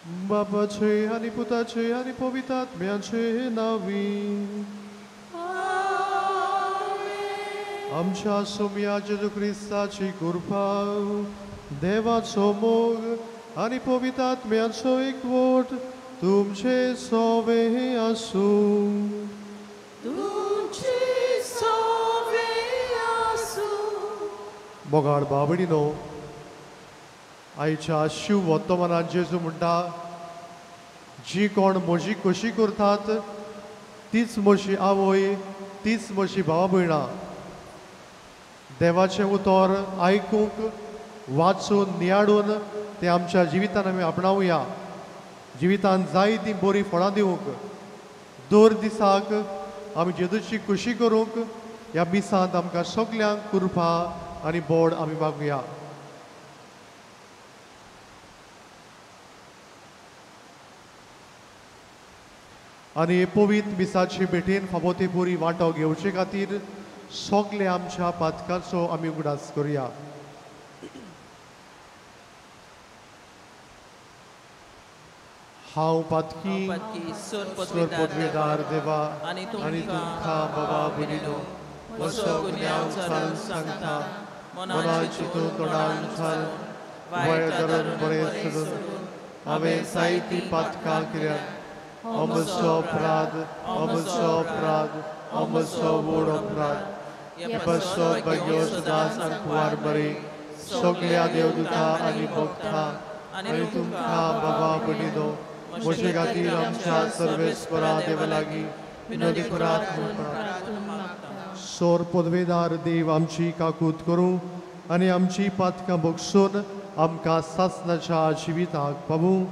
बापाचे आनी पुताचे आनी पवित्र आत्म्याचे नांवी. आमच्या सोम्या जेजू क्रिस्ताची कृपा, देवाचो मोग आनी पवित्र आत्म्याचो एकवट तुमचे सोवे आसूं. मोगाळ बाबडीनो, आयच्या शिव वर्तमानात जेजू म्हणटा, जी कोण म्हजी खोशी करतात तीच म्हजी आवय, तीच म्हजी भावा भयणां. देवाचें उतर आयकूंक, वाचून, नियाळून तें आमच्या जिवितान आमी आपणावया. जिवितान जाय तीं बरीं फळां दिवंक, दर दिसाक आमी जेजूची खोशी करूंक ह्या मिसांत आमकां सगल्यांक कृपा आनी बोड आमी मागुया. आनी पवित्र मिसाची भेटेन फावो ते पुरी वांटो घेवचे खातीर सगळे आमच्या पातकांचो आमी उगडास करुया. हांव पातकी सरपदवेदार देवा आनी तुमकां बाबा भयणीनो म्हजो गुन्यांव चालून सांगता, मनान चिंतून, तोंडान उच्चारून, वायट धरून, बरें सोडून हांवें जायतीं पातकां केल्यात. हो म्हजो अपराध, हो म्हजो अपराध, हो म्हजो व्हड अपराध. हे पासत भाग्यो सदांच आंकवार बरी सगल्या देवदूता आनी भक्तां आनी तुमकां बाबा भयणीनो म्हजे खातीर आमच्या सर्वेस्परा देवा लागीं विनोदी करात म्हूण. सोर पदवेदार देव आमची काकूत करूं आनी आमची पातकां बक्षून आमकां सासणाच्या जिविताक पावूं.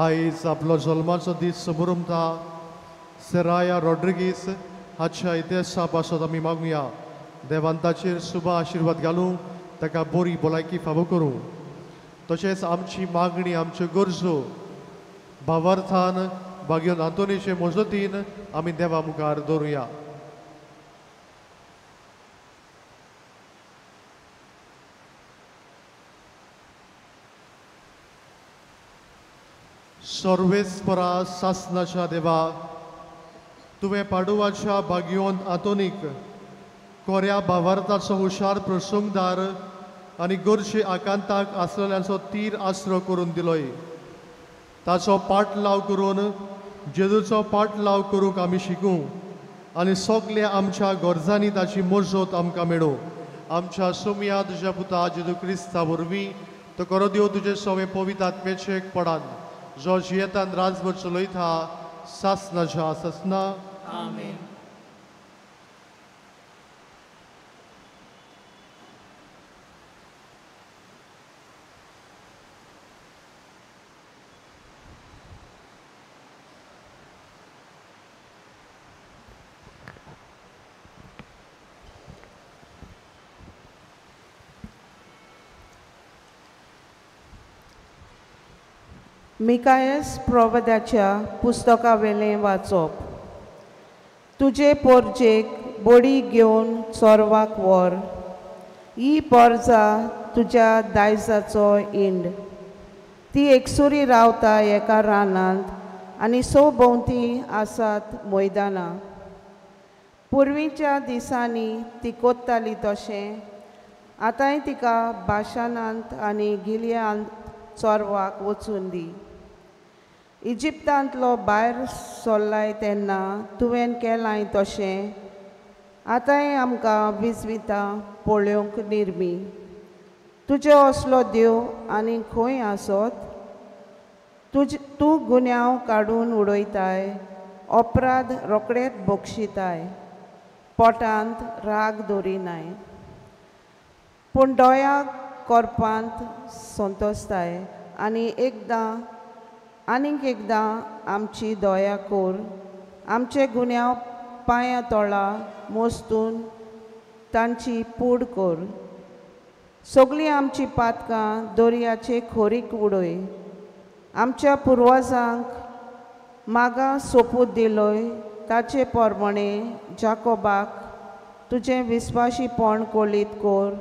आयज आपलो जल्माचो दीस समरुमता सेराया रॉड्रिगीस हाच्या इतिहासा पासत आमी मागुया. देवान ताचेर सुबा आशिर्वाद घालूं, ताका बरी भलायकी फावो करूं. तशेंच आमची मागणी, आमच्यो गरजो भावार्थान भाग्योन आंतोनीचे मजतीन आमी देवा मुखार दवरुया. सर्वेस्परा सासनाच्या देवा, तुवें पाडुवाच्या भाग्योन आंतोनीक कोऱ्या भावार्थाचो हुशार प्रसंगदार आनी गरजे आकांताक आसलेल्यांचो तीर आसरो करून दिलोय. ताचो पाटलाव करून जेजूचो पाटलाव करूंक आमी शिकूं आनी सगल्या आमच्या गरजांनी ताची मजत आमकां मेळूं. आमच्या सोमया तुज्या पुता जेजू क्रिस्ता वरवीं तो करो देव तुजे सवे पवित्र आत्म्याचे एक पडान जो जियेतान राजभर चलयता सासनाच्या सासना. आमेन. मिकायस प्रवादाच्या पुस्तकावेलें वाचप. तुजे पोरजेक बडी घेवन चोरवाक व्हर, ही पोरजा तुज्या दायजाचो इंड. ती एकसुरी रावता एका रानांत आनी सभोंवती आसात मैदानां. पुर्वीच्या दिसांनी ती कोत्ताली तशें आतांय तिका बाशानांत आनी गिलयांत चोरवाक वचून दी. इजिप्तांतलो भायर सोल्लाय तेन्ना तुवें केलाय तशें आतांय आमकां विजविता पळोवंक निर्मी. तुजे असलो देव आनी खंय आसत? तूं गुन्यांव काडून उडयताय, अपराध रोखडेच बक्षिताय, पोटांत राग दवरिनाय, पूण दोळ्या कोरपांत संतोसताय आनी एकदां आनीक एकदां आमची दया कर. आमचे गुन्यांव पांया तोळा मोस्तून तांची पूड कर. सगळीं आमची पातकां दर्याचे खोरीक उडय. आमच्या पुर्वजांक मागा सोपूत दिलोय ताचे प्रमाणे जाकोबाक तुजें विस्वाशीपण कोलीत कर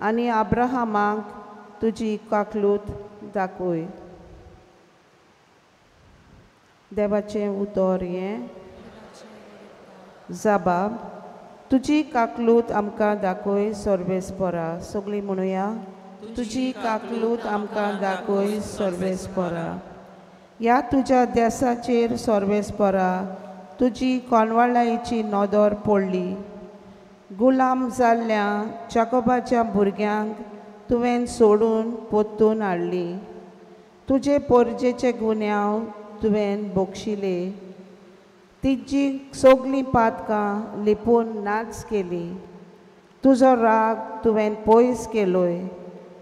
आनी अब्राहमाक तुजी काकलूत दाखय. देवाचें उतर हें. जबाब तुजी काकलूत आमकां दाखय सर्वेस्परा. सगळीं म्हणुया, तुजी काकलूत आमकां दाखय सर्वेस्परा. ह्या तुज्या देसाचेर सर्वेस्परा तुजी कोनवाळायेची नदर पडली. गुलाम जाल्ल्या जाकोबाच्या भुरग्यांक तुवें सोडून परतून हाडली. तुजे पोरजेचे गुन्यांव तुवें बक्षिले. तिजी सगळीं पातकां लिपून नाच केली. तुजो राग तुवें पयस केलोय.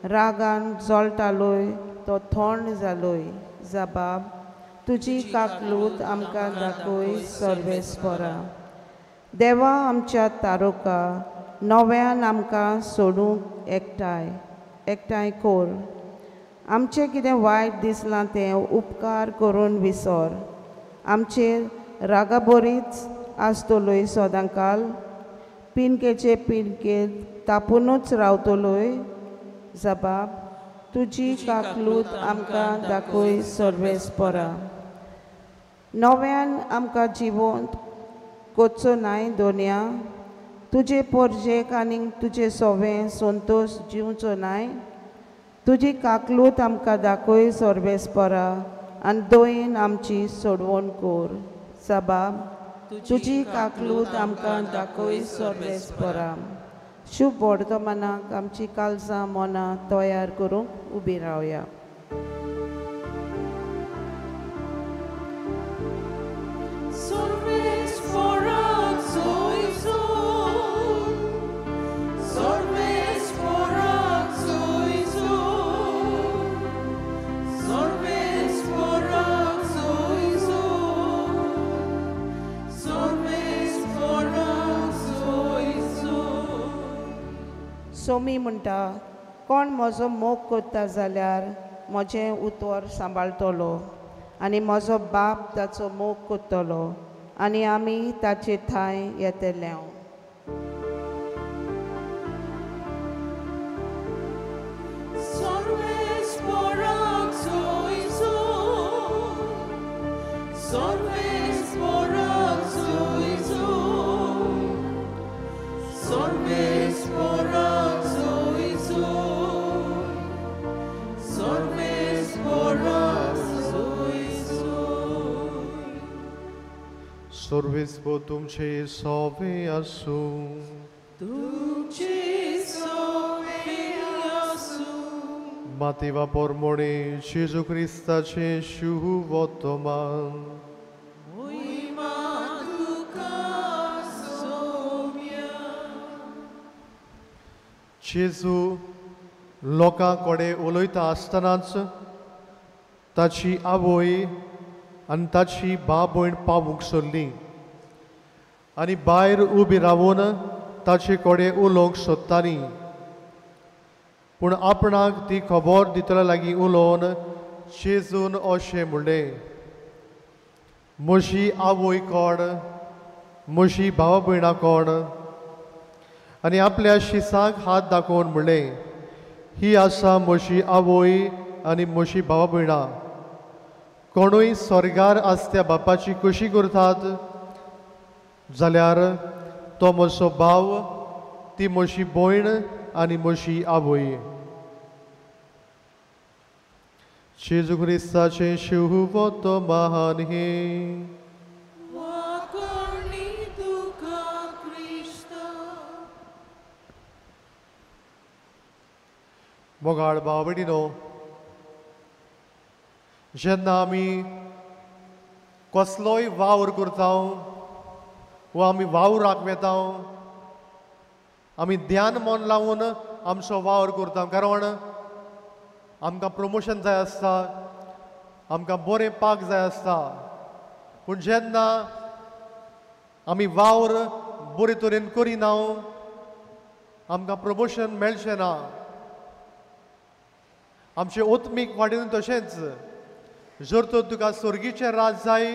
रागान जळटालोय तो थंड जालोय. जबाब तुजी काकलूत आमकां दाखय सर्वेस्परा. देवा आमच्या तारोका नव्यान आमकां सोडूंक एकठांय एकठांय कर. आमचें कितें वायट दिसलां तें उपकार करून विसर. आमचेर रागाबरीच आसतलोय सदांकाल. पिनकेचे पिनकेत तापुनूच रावतलोय. जबाब तुजी काकलूत आमकां दाखय सर्वेस्परा. नव्यान आमकां जिवंत कोचो नाय दोनया. तुजे पोरजेक आनीक तुजे सोवें संतोश जिवचो नाय. तुजी काकलूत आमकां दाखय सर्वेस्परा आनी दोयेन आमची सोडवण कर. जबाब तुजी काकलूत आमकां दाखय सर्वेस्परा. शुभ वर्तमानाक आमची काळजां मनां तयार करूंक उबी रावया. सोमी म्हणटा, कोण म्हजो मोग करता जाल्यार म्हजें उतर सांबाळटलो आनी म्हजो बाप ताचो मोग करतलो आनी आमी ताचे ठांय येतले. सर्वेस्पर तुमचे सोवे आसूं. तुमचे सोवे आसूं. मातेवा पोरमोणे जेजू क्रिस्ताचे शुभ वर्तमान. मोहिमा तुका सोम्या. जेजू लोकां कडेन उलयता आसतनाच ताची आवय आनी ताची भाव भयण पावूंक सोदली आनी भायर उबी रावून ताचे कडेन उलोवंक सोदताली. पूण आपणाक ती खबर दितल्या लागीं उलोवन जेजून अशें म्हणलें, म्हजी आवय कोण, म्हजी भाव भयणां कोण? आनी आपल्या शिसाक हात दाखोवन म्हणलें, ही आसा म्हजी आवय आनी म्हजी भाव भयणां. कोणूय स्वर्गार आसत्या बापाची खुशी करतात जाल्यार तो म्हजो भाव, ती म्हजी भयण आनी म्हजी आवय. जेजू क्रिस्ताचें शुभ महान हे मोगाळ भाव भयणीनो, जेन्ना आमी कसलोय वावर करता वा आमी वावराक वेता, आमी ध्यान मन लावन आमचो वावर करता, कारण आमकां प्रमोशन जाय आसता, आमकां बरें पाक जाय आसता. पूण जेन्ना आमी वावर बरे तरेन करिना, आमकां प्रमोशन मेळचें ना. आमचे आत्मीक वाटेन तशेंच, जर तर तुका स्वर्गीचें राज जाय,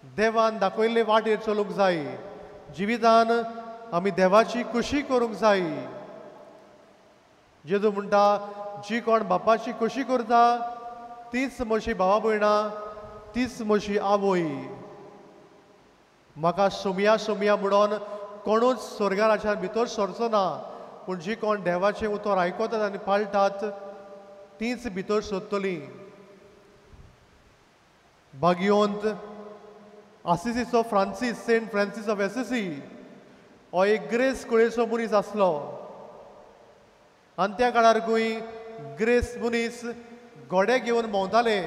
देवान दाखयल्ले वाटेर चलूंक जाय, जिवितान आमी देवाची खुशी करूंक जाय. जेजू म्हणटा, जी कोण बापाची खुशी करता तीच म्हजी भावा भयणां, तीच म्हजी आवय. म्हाका सोमया सोमया म्हणून कोणूच स्वर्गाराच्यान भितर सरचो ना, पूण जी कोण देवाचें उतर आयकतात आनी पाळटात तीच भितर सोदतली. भाग्यवंत आसिसीचो Francis, Saint Francis of Assisi हो एक ग्रेस कुळेचो मनीस आसलो. आनी त्या काळार खंय ग्रेस मनीस घोडे घेवन भोंवताले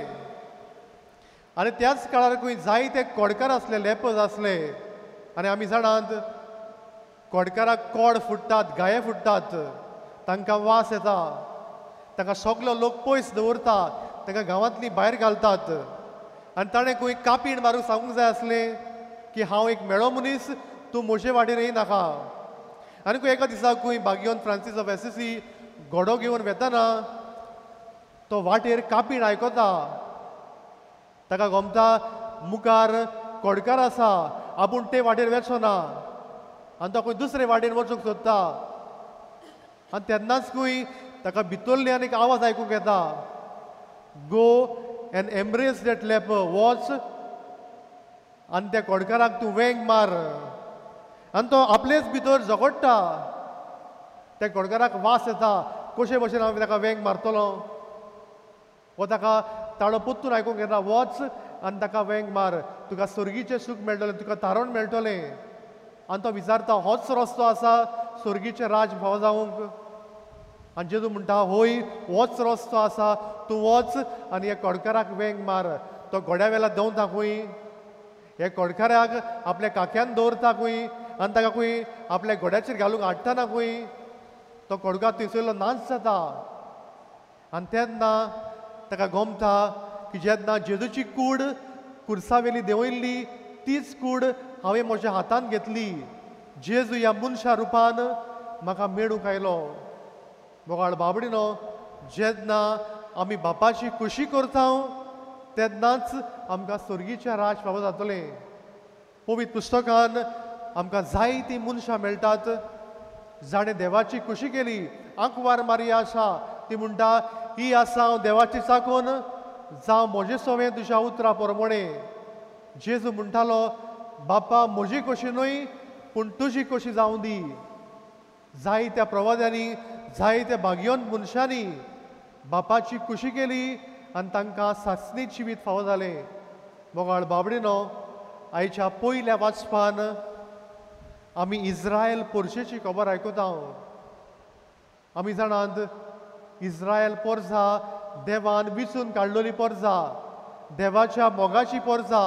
आनी त्याच काळार खंय जायते कोडकार आसले, लेपर्स आसले. आनी आमी जाणात कोडकाराक कोड फुट्टात, गाये फुट्टात, तांकां वास येता, तांकां सगलो लोक पयस दवरता, तांकां गांवांतली भायर घालतात. आनी ताणें खंय कापीण मारूंक सांगूंक जाय आसलें की हांव एक मेळो मनीस, तूं म्हजे वाटेर येयनाका. आनी खंय एका दिसा खंय भाग्यवंत फ्रांसीस ऑफ एसिसी घोडो घेवन वेतना तो वाटेर कापीण आयकता. ताका गमता मुखार कोडकार आसा, आपूण ते वाटेर वचो ना, आनी तो खंय दुसरे वाटेन वचूंक सोदता. आनी तेन्नाच खंय ताका भितरल्यान एक आवाज आयकूंक येता, go and embrace that leper, वच आनी त्या कोडकाराक तूं वेंग मार. आनी तो आपलेच भितर झगडटा. त्या कोडकाराक वास येता, कशे भशेन हांव ताका वेंग मारतलो. हो ताका ताळो परतून आयकूंक येता, वच आनी ताका वेंग मार, तुका स्वर्गीचें सूख मेळटलें, तुका तारण मेळटलें. आनी तो विचारता, होच रस्तो आसा स्वर्गीचें राज फावो जावंक? आनी जेजू म्हणटा, होय होच रस्तो आसा, तूं वच आनी ह्या कोडकाराक वेंग मार. तो घोड्या वेला देंवता खंय, ह्या कोडकाराक आपल्या काक्यान दवरता खंय, आनी ताका खंय आपल्या घोड्याचेर घालूंक हाडटना खंय तो कोडकार थंयसरलो नाच जाता. आनी तेन्ना ताका गमता की जेन्ना जेजूची कूड कुर्सावेली देंवयल्ली तीच कूड हांवें म्हज्या हातान घेतली, जेजू ह्या मनशा रुपान म्हाका मेळूंक आयलो. मोगाळ बाबडीनो, जेन्ना आमी बापाची खुशी करता तेन्नाच आमकां स्वर्गीचें राज फावो जातलें. पवित्र पुस्तकान आमकां जायतीं मनशां मेळटात जाणें देवाची खुशी केली. आंकवार मारिया आसा, ती म्हणटा, ही आसा हांव देवाची चाकून, जावं म्हजें सवें तुज्या उतरा प्रमाणें. जेजू म्हणटालो, बापा म्हजी कशी न्हय पूण तुजी कशी जावं दी. जायत्या प्रवाद्यांनी, जायत्या भाग्यवंत मनशांनी बापाची खुशी केली आनी तांकां सासणीत जिवीत फावो जालें. मोगाळ बाबडीनो, आयच्या पयल्या वाचपान आमी इस्रायल पोरशेची खबर आयकता. आमी जाणात इस्रायल पोरसा देवान विचून काडलेली पोरसा, देवाच्या मोगाची पोरसा.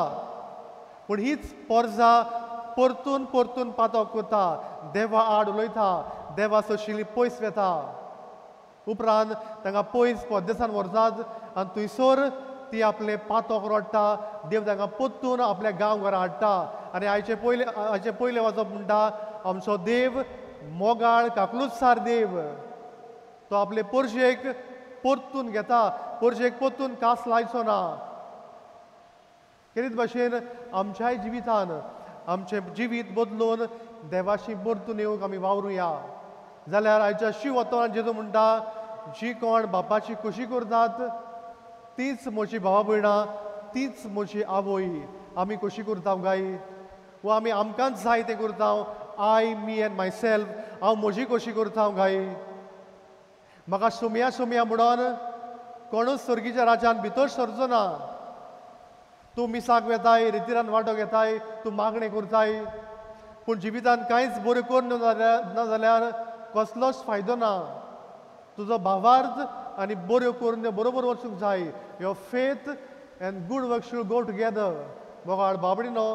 पूण हीच पोरसा परतून परतून पातक करता, देवा आड उलयता, देवा सोशिल्ली पयस वेता. उपरांत तांकां पयस परदेसान व्हरतात आनी थंयसर ती आपलें पातक रडटा, देव तांकां परतून आपल्या गांव घरा हाडटा. आनी आयचे पयलें वाचप म्हणटा, आमचो देव मोगाळ काकलुतसार देव, तो आपले पोरशेक परतून घेता, पोरशेक परतून कास लायचो ना. केरीत भाशेन आमच्याय जिवितान आमचें जिवीत बदलून देवाशी परतून येवंक आमी वावरुया. जाल्यार आयच्या शिव वतन जेजू म्हणटा, जी कोण बापाची खुशी करतात तीच म्हजी भावा भयणां, तीच म्हजी आवय. आमी खुशी करता गाय वा आमी आमकांच जाय तें करता? I, me and my self, हांव म्हजी खुशी करता गाय? म्हाका सोमया सोमया म्हणून कोणूच स्वर्गीच्या राज्यान भितर सरचो ना. तूं मिसाक वेताय, रितिरान वांटो घेताय, तूं मागणें करताय, पूण जिवितान कांयच बरें करून ना जाल्यार कसलोच फायदो ना. तुजो भावार्थ आनी बऱ्यो करून बरोबर वचूंक जाय. Your faith and good work should go together. मोगाळ बाबडीनो,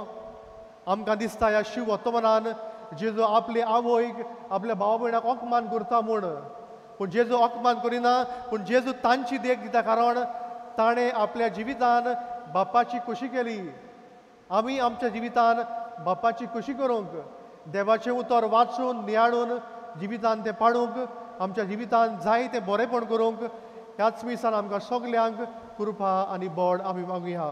आमकां दिसता ह्या शिव वर्तमानान जेजू आपले आवयक आपल्या भावा भयणाक अपमान करता म्हूण, पूण जेजू अपमान करिना, पूण जेजू तांची देख दिता, कारण ताणें आपल्या जिवितान बापाची खोशी केली. आमी आमच्या जिवितान बापाची खोशी करूंक, देवाचें उतर वाचून नियाळून जिवितान तें पाडूंक, आमच्या जिवितान जाय तें बरेंपण करूंक ह्याच मिसान आमकां सगल्यांक कृपा आनी बळ आमी मागुया.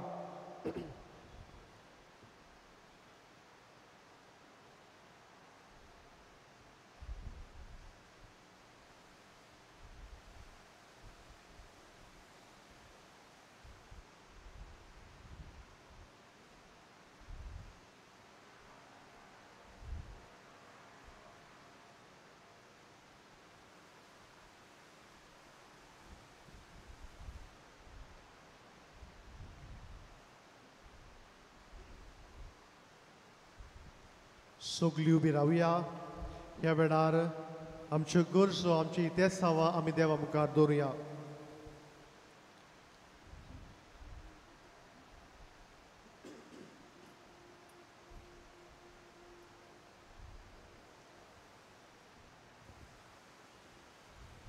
सगळीं उबी रावया. ह्या वेळार आमच्यो गरजो, आमची इतिहासावां आमी देवा मुखार दवरुया.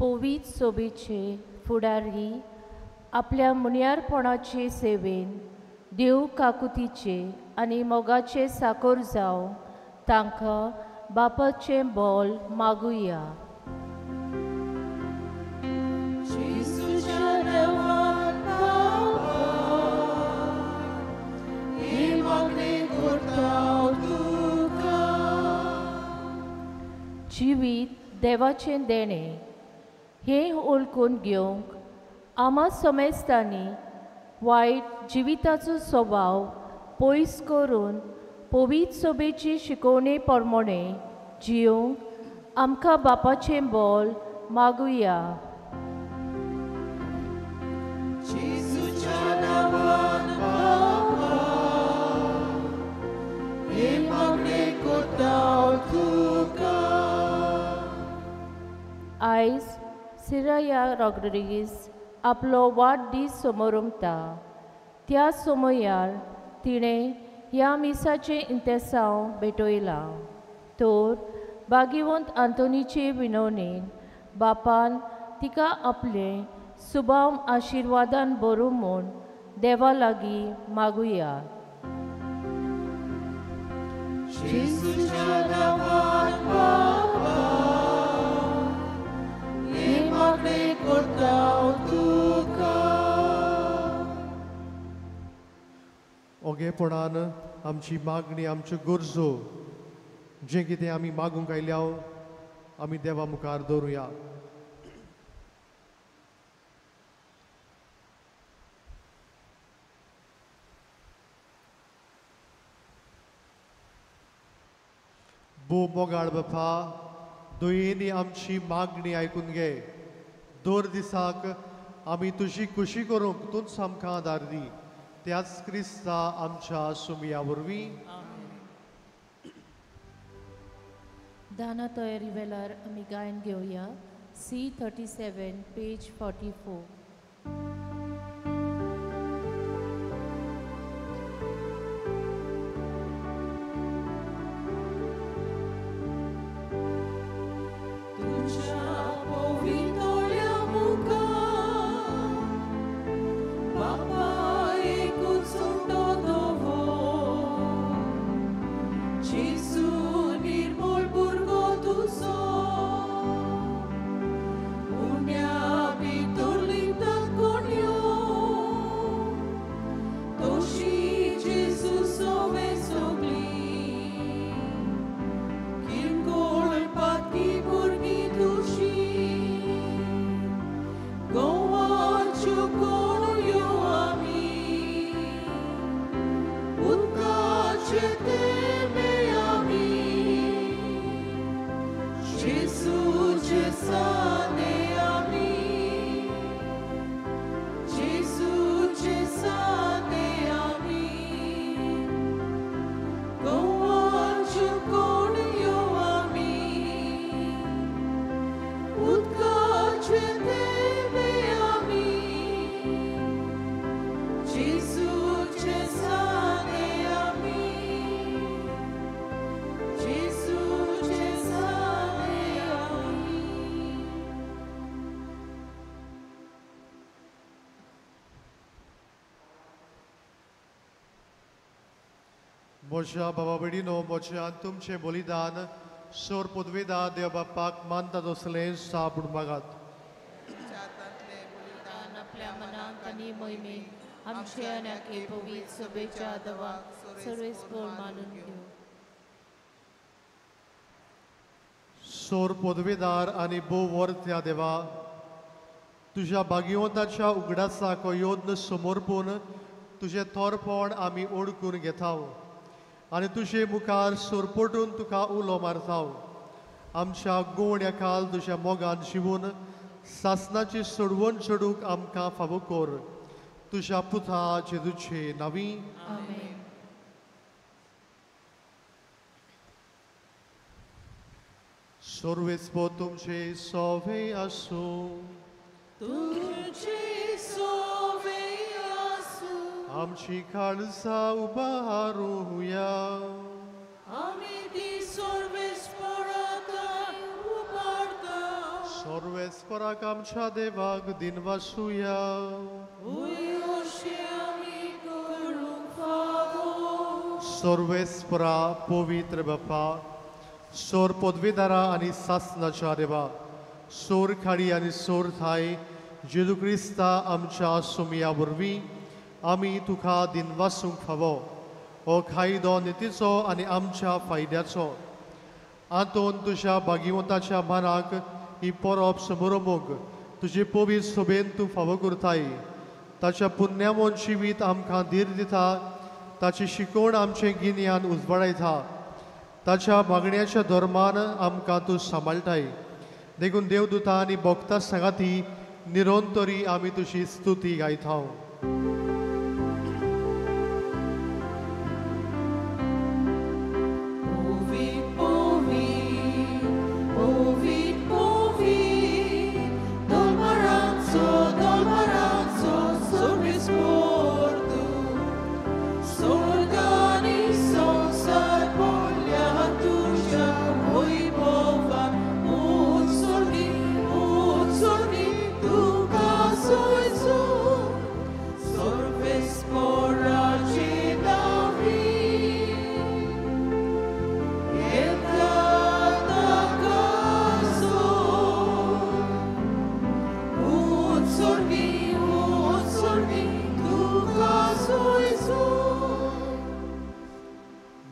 पवित्र सोबेचे फुडारी आपल्या मुनियारपणाचे सेवेन देव काकुतीचे आनी मोगाचे साकोर जावं तांकां बापाचें बोल मागुया. जिवीत देवाचें देणें हें ओळखून घेवंक आमा समेस्तांनी वायट जिविताचो स्वभाव पयस करून पवित्र सोबेची शिकोवणे प्रमाणे जिवंक आमकां बापाचें बोल मागुया. आयज सिराया रॉड्रिगीस आपलो वाडदीस समोरमता. त्या समयार तिणें ह्या मिसाचें इंतेसांव भेटयलां. तर भाग्यवंत आंतोनीचे विनवणेन बापान तिका आपलें सुभाव आशिर्वादान बरूं म्हूण देवा लागीं मागुया. ओगेपणान आमची मागणी, आमच्यो गरजो जें कितें आमी मागूंक आयल्या आमी देवा मुखार दवरुया. भोव मोगाळ बापा, दुयेंनी आमची मागणी आयकून घे. दर दिसाक आमी तुजी खुशी करूंक तूंच आमकां आदार दी. त्याच क्रिस्ता आमच्या सुमया वरवीं. दाना तयारी वेळार आमी गायन घेवया. C37 page 44. Unea viitorului म्हज्या बाबा भयणीनो, म्हजें आनी तुमचें बलिदान सोर पदवेदा देव बापाक मानता तसलें साप म्हूण मागात. बलिदान आपल्या मनाक आनी मोहिमेक आमचे आनी पवित्र सभेच्या दवाक सर्वेस्पोर मानून घेवं. सोर पदवेदार आनी भोव वर्त्या देवा, तुज्या भाग्यवंताच्या उगडासाक योद्न समर्पून तुजें थोरपण आमी ओडकून घेताव आनी तुजे मुखार सोरपोटून तुका उलो मारताव. आमच्या गोवण्या खाल तुज्या मोगान शिवून सासनाची सोडवण चडूंक आमकां फावो कर. तुज्या पुता जेजूचे नांवी. सर्वेस्पोर तुमचे सोवे आसूं. तुमचे सोवे आसूं. आमची काळजा उबारुया. आमी ती सर्वेस्पोराक उबारता. सर्वेस्पोराक आमच्या देवाक दिनवासुया. अशें आमी करूंक फावो. सर्वेस्पोरा पवित्र बापा, सोर पदवेदारा आनी सासनाच्या देवा, सोर खाडी आनी सोर थाय जेजू क्रिस्ता आमच्या सोमया वरवीं आमी तुका दिनवासूंक फावो. हो कायदो नितीचो आनी आमच्या फायद्याचो. आंतोन तुज्या भागिवंताच्या मानाक ही परब समोरमूक तुजे पवित्र सोबेन तूं फावो करताय. ताच्या पुण्यामोन जिवीत आमकां धीर दिता, ताची शिकवण आमचें गिन्यान उजवाडायता, ताच्या मागण्याच्या धर्मान आमकां तूं सांबाळटाय. देखून देवदूता आनी भक्ता सांगाती निरंतरी आमी तुजी स्तुती गायता.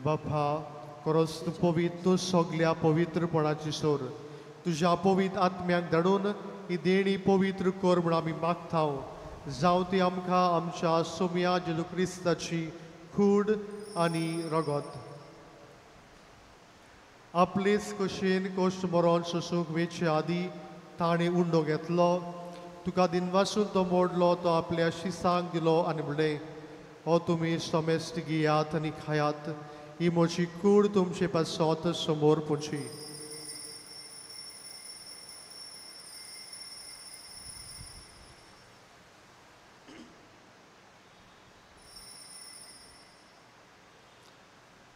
बापा, खरोच तूं पवित्र, तूं सगल्या पवित्रपणाची सोर. तुज्या पवित्र आत्म्याक धाडून ही देणी पवित्र कर म्हूण आमी मागता. जावं ती आमकां आमच्या सोमया जेजू क्रिस्ताची कूड आनी रगत. आपलेच कशेन कश्ट मरोन सोसूंक वेचे आदी ताणें उंडो घेतलो, तुका दिनवासून तो मोडलो, तो आपल्या शिसांक दिलो आनी म्हणलें, हो तुमी समेस्त घेयात आनी खायात, ही म्हजी कूड तुमचे पासत समोर पुची.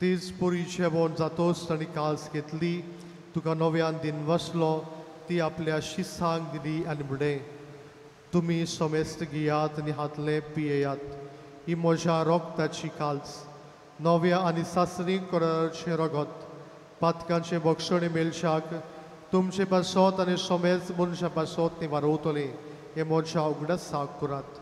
तीच पुरी जेवण जातोच ताणी काल्स घेतली, तुका नव्यान दिनवासलो, ती आपल्या शिसांक दिली आनी म्हणलें, तुमी समेस्त घेयात आनी हातलें पियेयात, ही म्हज्या रोगताची काल्स, नव्या आनी सासरी कराराचें रगत, पातकांचें बक्षणे मेळशाक तुमचे पासत आनी समेस्त मनशां पासत ती वारवतलें, हें म्हज्या उगडासाक करात.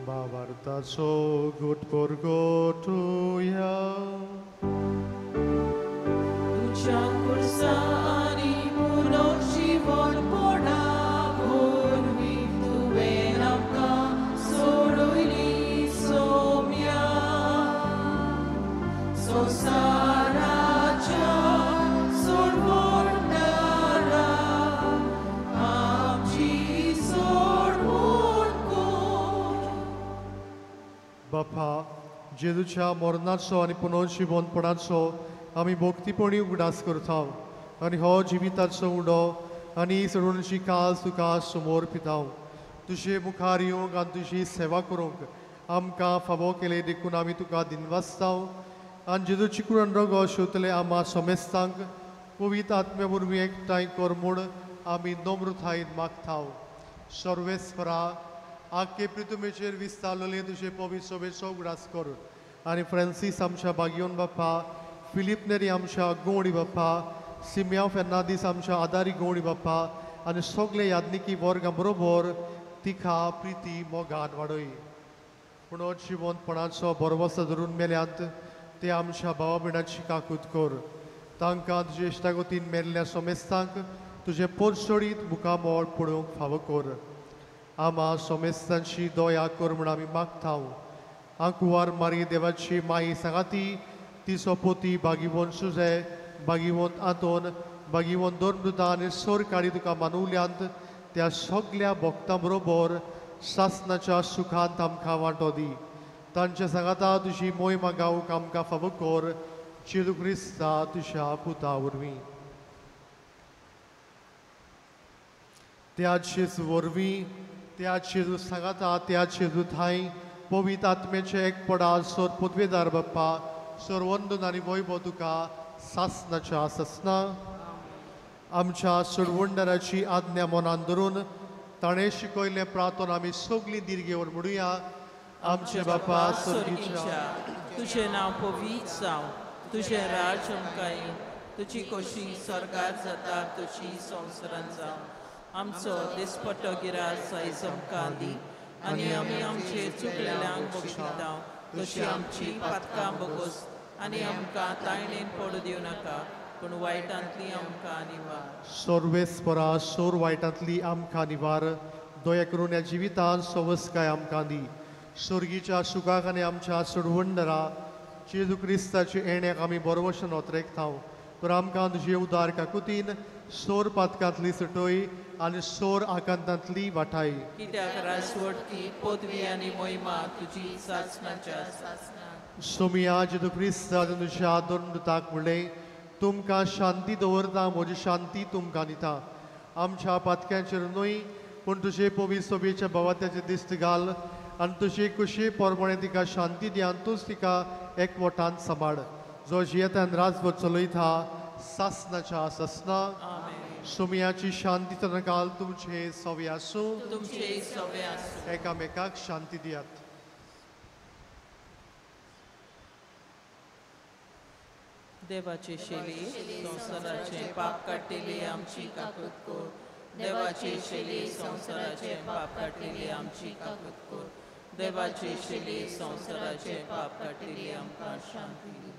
बाबार्थाचो गुट परगटुया. तुज्या कुर्सा आनी पुनर्जीवनपणा वरवीं तुवें आमकां सोडयली सोम्या. संवसाराच्या सोडवणदारा आमची सोडवण कर. बापा, जेजूच्या मरणाचो आनी पुनर्जीवनपणाचो आमी भक्तीपणी उगडास करता आनी हो जिविताचो उडो आनी सोडवणची काज तुका समोर पिता. तुजे मुखार येवंक आनी तुजी सेवा करूंक आमकां फावो केले देखून आमी तुका दिनवासता. आनी जेजूची कुरान रगो शिवतले आमा समेस्तांक पवित्र आत्म्या वरवीं एकठांय कर म्हूण आमी नम्रतायेन मागता. सर्वेस्परा आख्खे प्रितुमेचेर विस्तारलेले तुजे पवित्र सभेचो उगडास कर आनी फ्रांसीस आमच्या बागियोन बाप्पा, फिलीप नेरी आमच्या गोवणी बाप्पा, सिमियांव फेर्नादीस आमच्या आदारी गोवणी बाप्पा आनी सगळे यादनिकी वर्गां बरोबर तिखा प्रिती मोगान वाडय. पूण जिवंतपणाचो बरवसो धरून मेल्यांत ते आमच्या भावा भयणाची काकूत कर. तांकां तुजे इश्टागतीन मेल्ल्या सोमेस्तांक तुजें पोरसोडीत मुखामळ पळोवंक फावो कर. आमा सोमेस्तांची दया कर म्हूण आमी मागता. आंकुवार मारी देवाची माई सांगाती तिचो पोती बागिवोन सुजे, बागिवोन आंतोन, बागिवोन दोन आनी सोर काडी तुका मानवल्यांत त्या सगल्या भक्तां बरोबर सासनाच्या सुखांत आमकां वांटो दी. तांच्या सांगाता तुजी मोहिमा गावंक आमकां फावो कर, जेजू क्रिस्ता तुज्या पुता वरवीं. त्याच जेजू वरवीं, त्याच जेजू सांगाता, त्याच जेजू थांय पवित्र आत्म्याचे एक पडा सोर पदवेदार बाप्पा, सोर वंदन आनी वैभव तुका सासनाच्या सासना. आमच्या सोडवणदाराची आज्ञा मनान धरून ताणें शिकयल्लें प्रार्थना आमी सगळीं दीर्घेवर म्हणुया. आमचे बापा स्वर्गीच्या, तुझें नांव पवित्र जावं, तुझें राज आमकां येवं, तुजी खोशी स्वर्गार जाता तशी संवसारांत जावं. आमचो दिसपट्टो गिरास आयज आमकां दी आनी आमी आमचे चुकलेल्यांक बक्षिता तशी आमची पातकां बोगोस आनी आमकां तायणेन पडूं दिवं नाका, पूण वायटांतली आमकां निवार. सर्वेस्परा सोर वायटांतली आमकां निवार. दया करून ह्या जिवितान सवस्काय आमकां दी. स्वर्गीच्या सुखाक आनी आमच्या सोडवणदारा जेजू क्रिस्ताचे येण्याक आमी बरवशन ओतरेकता. तर आमकां तुजे उदार काकुतीन सोर पातकांतली सुटय आनी सोर आकांतांतली वाठाय. कित्याक राजवटकी पदवी आनी मोहिमा तुजी सासनाच्या सासना. सोमिया जेजू क्रिस्ता तुज्या दोन दुताक म्हणलें, तुमकां शांती दवरता, म्हजी शांती तुमकां दिता. आमच्या पातक्यांचेर न्हय पूण तुजे पवित्र सभेच्या भावात्याचे दिश्ट घाल आनी तुजे कुशी प्रमाणे तिका शांती दी आनी तूंच तिका एकवटान सांबाळ, जो जियेतान राजवट चलयता सासनाच्या सासना. सोमियाची शांती काल तुमचे सवे आसूं, तुमचे सवे आसूं. एकामेकाक शांती दियात. देवाचे शेली संवसाराचे पाप काडटेली आमची काकूत कर. देवाचे शेली संवसाराचे पाप काडटेली आमची काकूत कर. देवाचे शेली संवसाराचे पाप काडटेली आमकां शांती दी.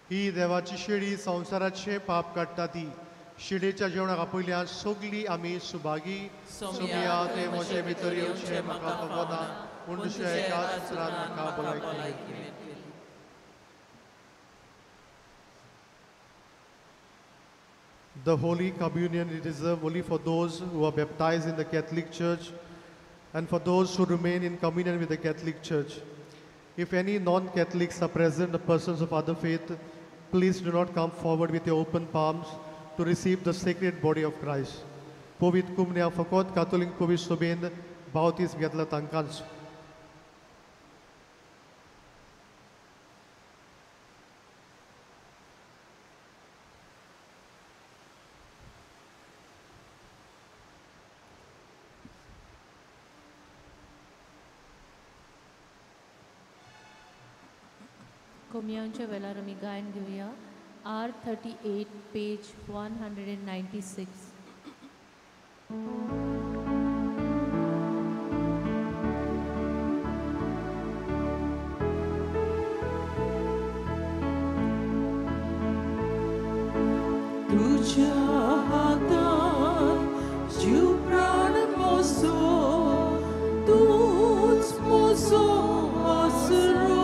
ही देवाची शेळी संवसाराचे पाप काडटा ती शेळेच्या जेवणाक आपयल्या सगळी आमी सुभागी. सोमिया ते म्हजे भितर येवचें म्हाका फावना, पूण तुज्या एकाच उतरान म्हाका भलायकी मेळटली. The Holy Communion is reserved only for those who are baptized in the Catholic Church and for those who remain in communion with the Catholic Church. If any non-Catholics are present, or persons of other faith, please do not come forward with your open palms to receive the sacred body of Christ. पवित्र कुमन्या फकत कातोलीक पवित्र सभेन बावतीस घेतला तांकांच. कोमियांच्या वेळार आमी गायन घेवया. R38 page 196. तुझ्या हातान जीव प्राण म्हजो, तूंच म्हजो आसरो.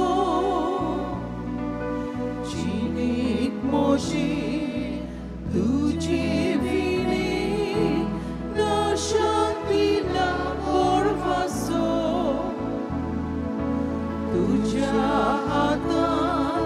जिणेक म्हजी तुजे विणे ना शांती ना पर्वासो. तुझ्या हातान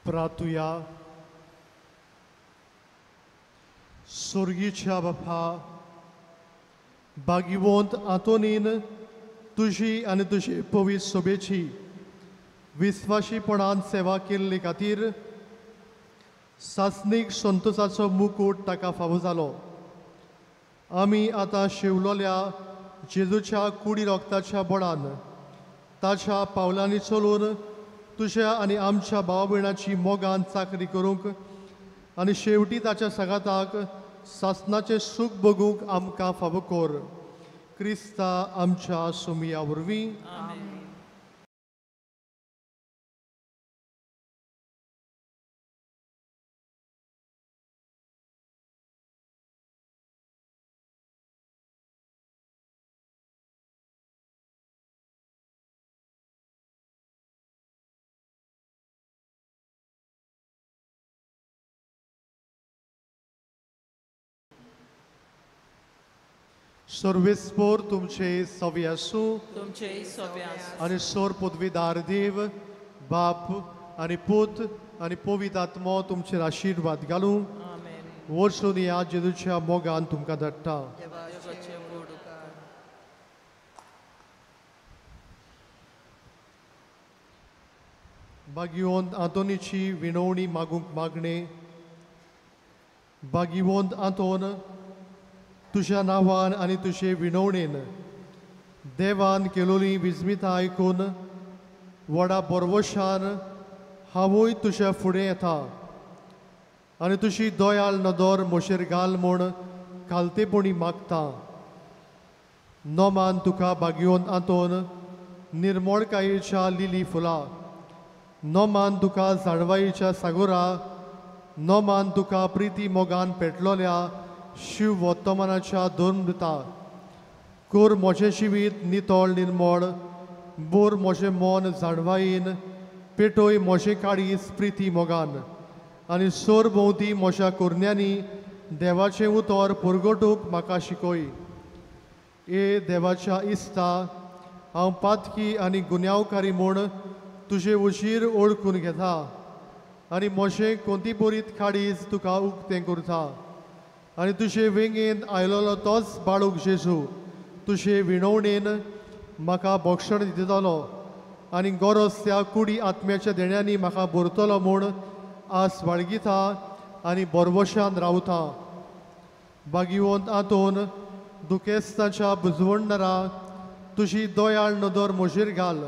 प्रातुया. स्वर्गीच्या बापा, भाग्यवंत आंतोनीन तुजी आनी तुजी पवित्र सोबेची विस्वाशीपणान सेवा केल्ले खातीर सासणीक संतोषाचो मुकूट ताका फावो जालो. आमी आतां शिवलोल्या जेजूच्या कुडी रोगताच्या बळान ताच्या पावलांनी चलून तुज्या आनी आमच्या भाव भयणाची मोगान चाकरी करूंक आनी शेवटी ताच्या सांगाताक सासणाचें सूख बगूंक आमकां फावो कर. क्रिस्ता आमच्या सुमिया वरवीं. सर्वेस्पोर तुमचे सवे आसूं तुमचे सवे आसूं. आनी सोर पदवीदार देव बाप आनी पूत आनी पवित्र आत्मो तुमचेर आशिर्वाद घालूं. वर्सून ह्या जेजूच्या मोगान तुमकां धाडटा. भाग्यवंत आंतोनीची विनवणी मागूंक मागणें. भाग्यवंत आंतोन, तुज्या नांवान आनी तुजे विनवणेन देवान केलोली विस्मितां आयकून व्हडा बरवशान हांवूय तुज्या फुडें येता आनी तुजी दयाळ नदर म्हजेर घाल म्हूण खालतेपणी मागता. नोमान तुका भाग्यवंत आंतोन निर्मळकायेच्या लिली फुलां, नोमान तुका जाणवायेच्या सागोरा, नोमान तुका प्रिती मोगान पेटलोल्या शिव वर्तमानाच्या धर्म दिता. कोर म्हजें जिवीत नितळ निर्मळ, बोर म्हजें मन जाणवायेन, पेटोय म्हजें काळीज प्रिती मोगान आनी सोर भोंवती म्हज्या कोरण्यांनी देवाचें उतर पुरगटूंक म्हाका शिकय. ए देवाच्या इस्ता, हांव पातकी आनी गुन्यांवकारी म्हूण तुजे उशीर ओळखून घेता आनी म्हजें कोंतीबरीत काळीज तुका उक्तें करता आनी तुजे वेंगेंत आयलोलो तोच बाळूक जेजू तुजे विणवणेन म्हाका भक्षण दितलो आनी गरज त्या कुडी आत्म्याच्या देण्यांनी म्हाका भरतलो म्हूण आस बाळगिता आनी बरवशान रावता. भाग्यवंत आंतोन, दुखेस्ताच्या बुजवणदारा, तुजी दयाळ नदर म्हजेर घाल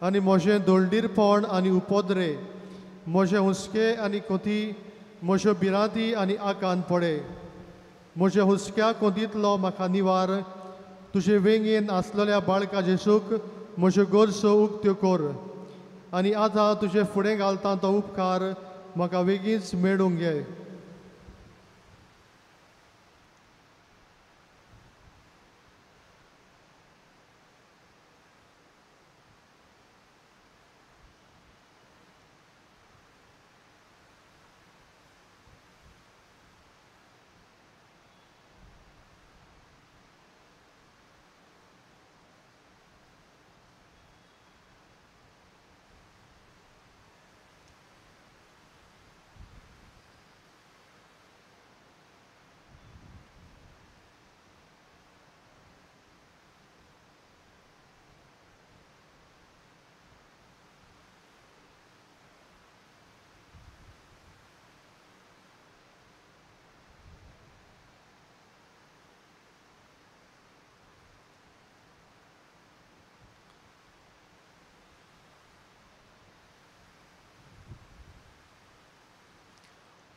आनी म्हजें दोळडीरपण आनी उपद्रे, म्हजे हुस्के आनी कोती, म्हज्यो भिरांती आनी आकांत पडे. म्हज्या हुस्क्या कोंतींतलो म्हाका निवार. तुजे वेंगेन आसलेल्या बाळका जेजूक म्हज्यो गरजो उक्त्यो कर आनी आतां तुजे फुडें घालता तो उपकार म्हाका वेगींच मेळूंक घे.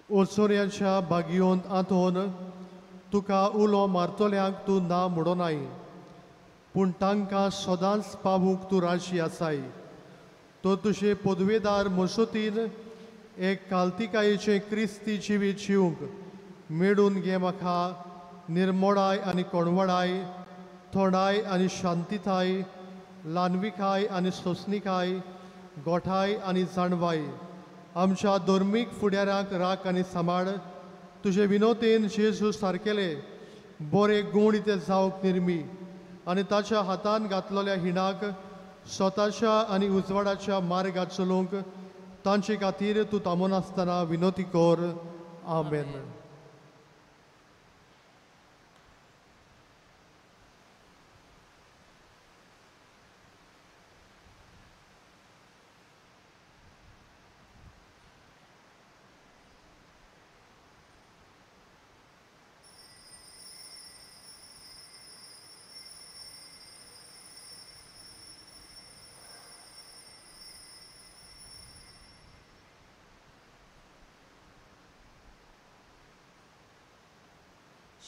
ओसोऱ्याच्या भाग्यवंत आंतोन, तुका उलो मारतल्यांक तूं ना म्हणोनाय, पूण तांकां सदांच पावूंक तूं राजी आसाय. तो तुजे पदवेदार मसोतीन एक कालतिकायेचें क्रिस्ती जिवीत जिवंक मेळून घे म्हाका निर्मोडाय आनी कोणवडाय, थोंडाय आनी शांतिताय, ल्हानविकाय आनी सोंसणिकाय, गोठाय आनी जाणवाय. आमच्या धर्मीक फुडाऱ्यांक राख आनी सांबाळ. तुजे विनोतेन जेजू सारकेले बरे गूण ते जावंक निर्मी आनी ताच्या हातान घातलेल्या हिणाक स्वताच्या आनी उजवाडाच्या मार्गार चलोवंक तांचे खातीर तूं थांबनासतना विनोती कर. आमेन.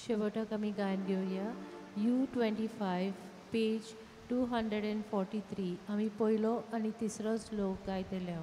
शेवटाक आमी गायन घेवया U25 page 243. आमी पयलो आनी तिसरो श्लोक गायतले.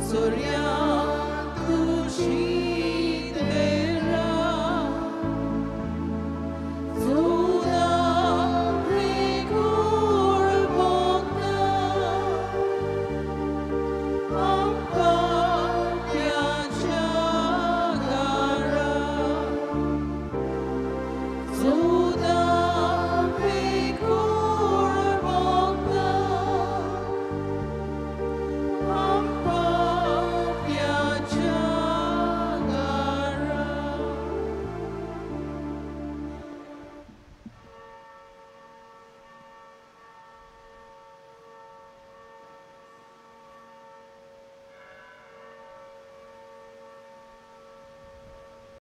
Surya.